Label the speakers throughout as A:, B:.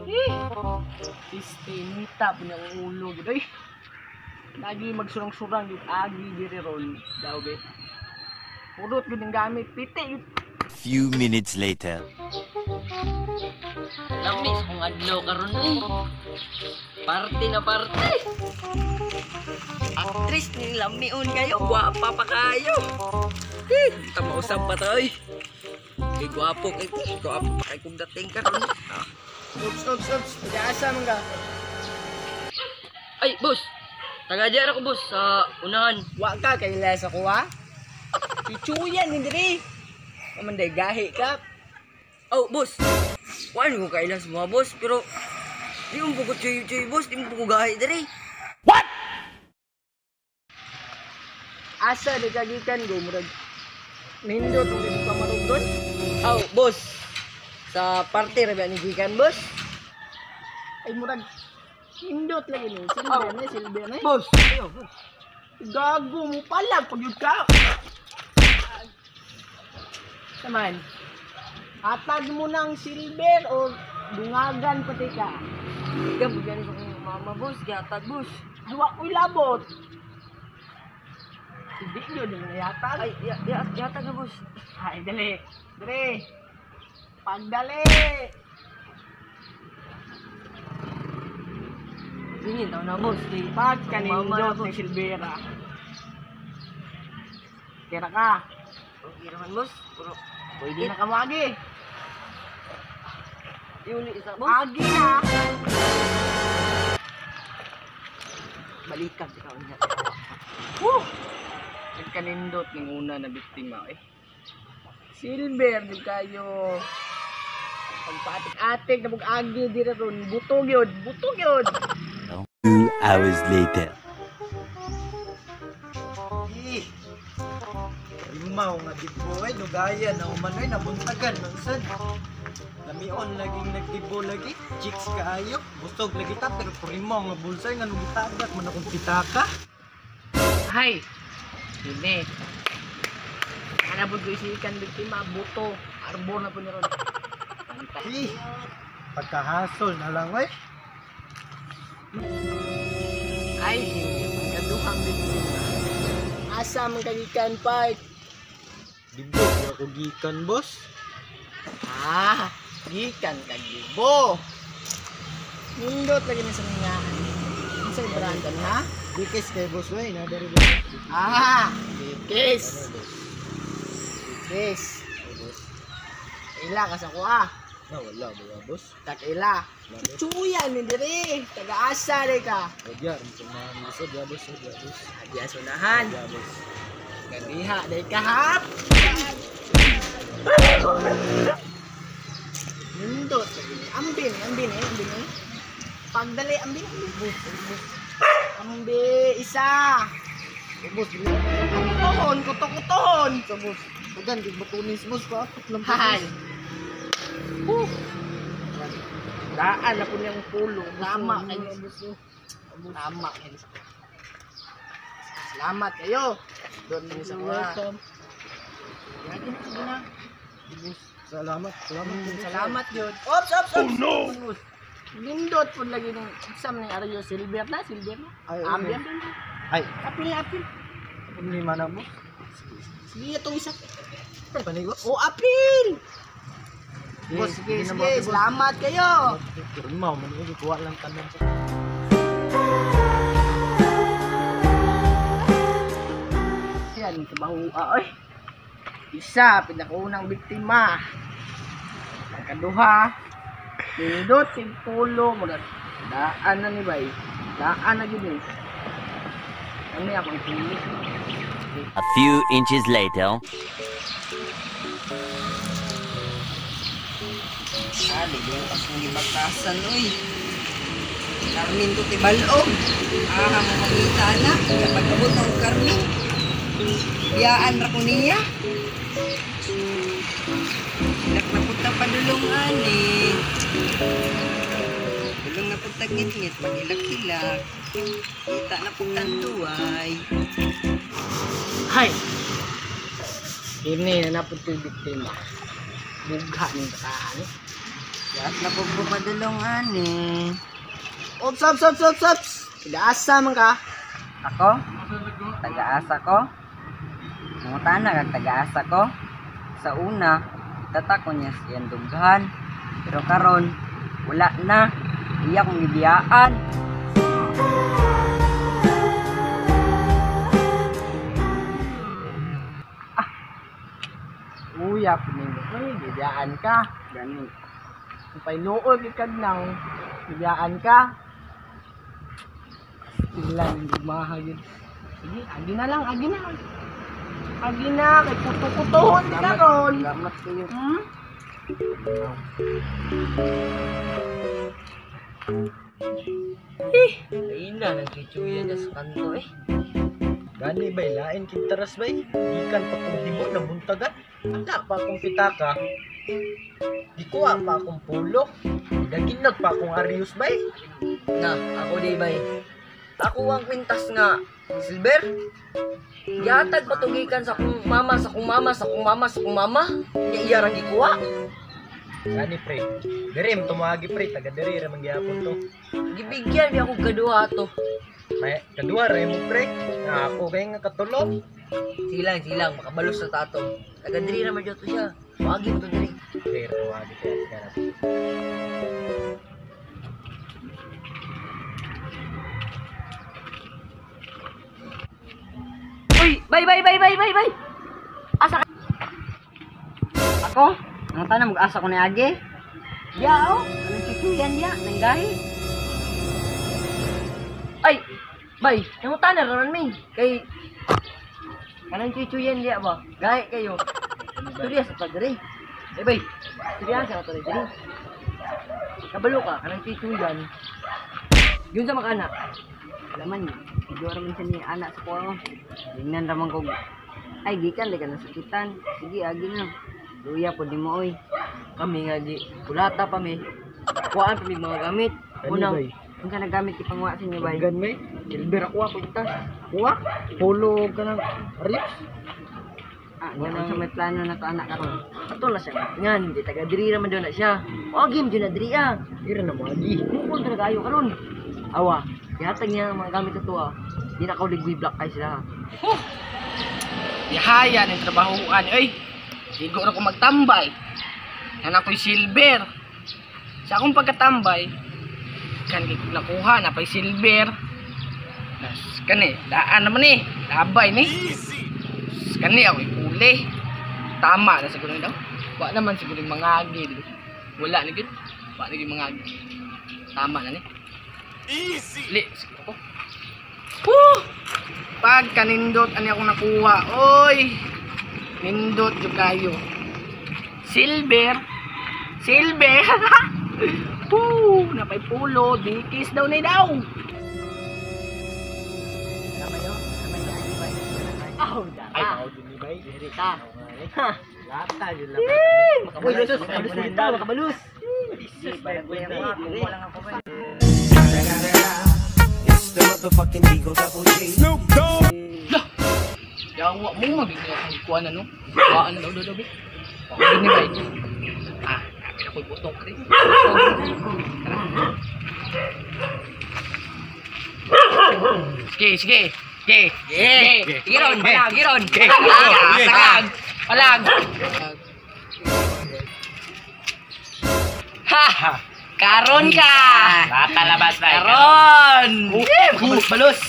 A: Eh, Istinita po niyang ulo gid oy. Lagi magsurang-surang gid agi diri ron daw be. Purot gid ang gamit piti gid.
B: Few minutes later.
C: Lamis kung adlaw karon uy. Parte na parte. Actress ning lamion kayo, gwapa pa kayo. Eh, tamausap pa to oy. Kay gwapo kay gwapo pa kay kung dating karon. Ah.
A: Oops, oops, oops. Taga-asa man ka.
C: Ay, boss. Taga diyan ako, boss, sa unahan.
A: Wa ka kay sa kuha. Pichuyan ni diri. Pamanday gahi ka.
C: Oh, boss. Wala ko kailan sa mga boss, pero di mo buko chuy-chuy, boss. Di mo buko gahi diri.
A: Asa di ka gikan go murag nindot ug di pa marugdon.
C: Oh, boss. Sa parte ra ba ni gikan, boss?
A: Ay murag nindot lagi ni. Silver ni, silver ni.
C: Boss. Ayo, boss.
A: Gago mo pala pag yun ka. Naman. Atag mo ng silver o dungagan pati ka.
C: Gab, gani sa akong mama, boss. Gihatag, boss.
A: Ay, wa ko'y labot. Hindi yun yung nayatag.
C: Ay, ya, ya, gihatag na, boss.
A: Ay, dali. Dali. Pagdali.
C: Tingin daw na, boss. Kay
A: Pag
C: mama na,
A: kanindot
C: boss.
A: ng silvera. Tira ka.
C: Okay naman, boss. Pero,
A: Pwede na kamagi.
C: iuli isa, boss.
A: Agi na.
C: Balikan sa kaon niya.
A: Woo! Nagkanindot ng una na biktima eh. Silver, di kayo. Pagpaatik-atik na agi dira ron, butog yun, butog yun.
B: 2 hours later.
D: Ih. Limaw nga dibo ay dugayan na umanoy nabuntagan man sad. Lamion laging nagdibo lagi, chicks kaayo, busog lagi ta pero purimaw nga bulsa nga nugitagat man akong pitaka.
A: Hay! Hindi. Hanapod ko isikan biktima, buto, arbor na po ni ron. Pantay.
D: Ih. Pagkahasol na lang oy.
A: Ay, kaduhang biktima. Asa man kagikan part?
D: Dibo di ako gikan, boss.
A: Ah, gikan kag gibo. Nindot lagi ni sa mga unsay brand ha?
D: Bikis kay boss oy, na diri boss.
A: Ah, bikis. Bikis.
D: Boss.
A: Ila ka sa kuha.
D: Na wala ba boss?
A: Takila. Chuya ni diri. Taga-asa di ka.
D: Wala rin sa mga boss, ya boss, ya boss.
A: Adi asunahan.
D: Ya boss.
A: Ganiha day ka hap. Nindot lagi ni. Ambin, ambin eh, ambin eh. Pagdali, ambin, ambin. Ambi, isa.
D: Boss,
A: Kutohon, kuto-kutohon.
D: sa boss. Ugan gid batunis boss pa. Lang
A: Hay. Woo. Daan na po niyang pulo. Tama kayo. Tama kayo. Salamat kayo. Doon mo sa kuha.
D: Welcome.
A: Sige na, sige na.
D: Salamat, salamat.
A: Salamat yun. Ops, ops, ops. Oh no! Lindot po lagi ng exam ng Aryo. Silver na, silver na.
D: Ay,
A: Ambi,
D: okay.
A: ambi.
D: Ay,
A: Apil, apil.
D: lima na mo.
A: Sige, itong isa.
D: Panigo.
A: O, apil!
D: Boss,
A: Sige,
D: hindi na
A: sige,
D: mo-
A: salamat kayo.
D: Lima man ko kuha lang tanan sa.
A: Yan, kabahua, oy. Isa, pinakaunang biktima. Pagkaduha, nindot, simpulo, mura, daan na ni bay. Daan na yun eh. Ano yung akong pili?
B: A few inches later.
C: Ah, di pas mong gibagtasan, uy. Carmen to tibalog. Ah, mo makita na. Kapag abot ng Carmen, biyaan ra ko niya. Hilak na punta padulong ani. Dulong na punta ngit-ngit, pag-ilak-hilak. Kita na punta tuway.
A: Hay! Ini na napod ko yung biktima. Bugha ning bataan.
C: Yat na po po padulong ani.
D: Ops, ops, ops, ops, ops. Taga-asa man ka.
C: Ako? Taga-asa ko? Mangutana kag taga-asa ko? Sa una, itata ko niya siyang dughan. Pero karon, wala na. Iya kong gibiyaan.
A: Uya, pinindot mo ni, gibiyaan ka.
C: Gani.
A: Kung pailuol kag nang, gibiyaan ka. Sila ng gugmaha yun. Sige, agi na lang, agi na. Agi na, kay kuto-kutohon di ka ron.
C: Salamat kayo.
A: Hmm?
C: Ayun na, nagchuchuya niya sa kanto eh.
D: Gani bay, lain kintaras bay. Gikan pa kong hibo na buntagan. Wala pa akong pitaka. Gikuha pa akong pulo. Daginag pa akong arius bay.
C: Na, ako di bay. Ako ang kwintas nga, silver. Gihatag patugikan sa akong mama, sa akong mama, sa akong mama, sa akong mama. Nga iya ra gikuha.
D: Gani pre. Diri tumagi pre, taga diri ra man gihapon to.
C: Gibigyan niya akong kaduha to.
D: May kaduha ra mo pre. Nga ako kay nga katulo.
C: Silang, silang, makabalos sa tato. Taga diri ra man jud to siya. Wagi mo to diri.
D: Diri ra tumagi kaya kaya.
C: Uy, bay bay bay bay bay bay. Asa ka? Ako? Ang tanong mag-asa ko ni Age. Ya oh, anong chuchuyan ya, nanggahi. Ay, bay, nangutan na ron mi. Kay kanang chuchuyan diya ba? Gahi kayo. Istorya sa padre. Eh bay, istorya sa padre diri. Kabalo ka, kanang chuchuyan. Yun sa makana. Laman, medyo raman siya ni anak sa kuha. Tingnan raman ko. Ay, gikan, di ka nasakitan. Sige, agi na. Luya po di mo, oy. Kami nga di, kulata pa mi. Kuhaan pa mi mga gamit.
D: Ano,
C: Unang,
D: bay?
C: unsa nagamit ipangwa sa inyo, bay?
D: Gan may silver ako ako tas. Kuha pulo ka ng arius.
C: Ah, wala sa may plano na to anak karon. Ato na siya. Ngan, di taga diri ra man daw na siya. Wagi man jud na diri ah.
D: Diri na mo agi.
C: Mukon talaga ayo karon. Awa, gihatag niya ang mga gamit sa tuwa. Di na kaulig black eye sila.
A: Huh! Ihaya ng trabahuan, oy. Ligo na ko magtambay. Yan ako'y silver. Sa akong pagkatambay, kan kay kong nakuha na pa'y silver. Nas kani, daan naman eh. Labay ni. Kani ako'y puli. Tama na siguro daw. Wa naman siguro yung mangagi. Wala na gid. Wa na gid mangagi. Tama na ni. Easy. Li, siguro ko. Woo! Pagkanindot ani akong nakuha. Oy! Nindot jud kayo. Silver. Silver. Woo! Napay pulo, dikis daw ni daw.
C: Aw,
D: Ay, mao din ni bay. Diri
C: Ta. Ha.
D: Lata jud lang.
C: Makabalus, makabalus dito, makabalus.
A: Lah. Yawa mo magiging akong kuan ano. Kuan daw daw daw. Wa ko ni bay. Ah, kapit ako'y butok rin. Sige, sige. Sige. Sige.
C: Giron, palag, giron.
A: Palag, palag.
C: Ha! Karon ka!
A: Kakalabas na.
C: Karon! Balus!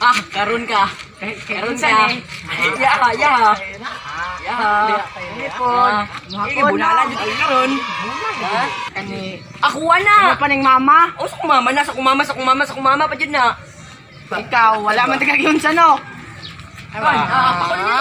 C: Ah, karon ka. Karon ka. Ya, ya. Ya. Lipon. Iki bunalan jud karon.
A: Kani.
C: Ako na.
A: Ano pa ning mama?
C: Oh, sa kumama na, sa kumama, sa kumama, sa kumama pa jud na.
A: Ikaw, wala man tagagyun sa no.
C: Ah, ako na.